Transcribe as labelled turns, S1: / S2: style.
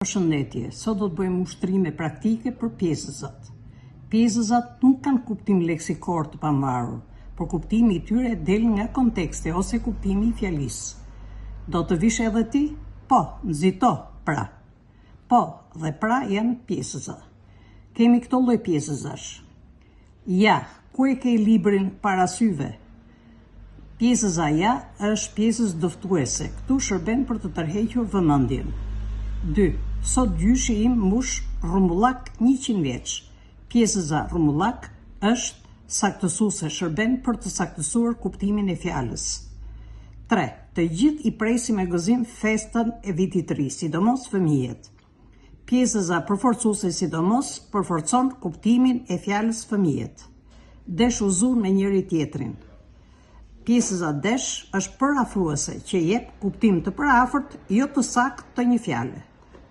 S1: Përshëndetje, sot do të bëjmë ushtrime praktike për pjesëzat. Pjesëzat nuk kanë kuptim leksikor të pavarur, por kuptimi i tyre del nga konteksti ose kuptimi i fjalisë. Do të vish edhe ti? Po, nxito, pra. Po dhe pra janë pjesëza. Kemi këto lloj pjesëzash. Ja, ku e ke librin para syve? Pjesëza ja është pjesëz dëftuese, këtu shërben për të tërhequr vëmendjen. 2. Sot gjyshi im mbush rrumbullak 100 vjeç. Pjesëza rrumbullak është saktësuese, shërben për të saktësuar kuptimin e fjalës. 3. Të gjithë i presim me gëzim festën e Vitit të Ri, sidomos fëmijët. Pjesëza përforcuese sidomos përforcon kuptimin e fjalës fëmijët. Desh u zunë me njëri-tjetrin. Pjesëza desh është përafruese që jep kuptim të përafërt, jo të saktë të një fjale.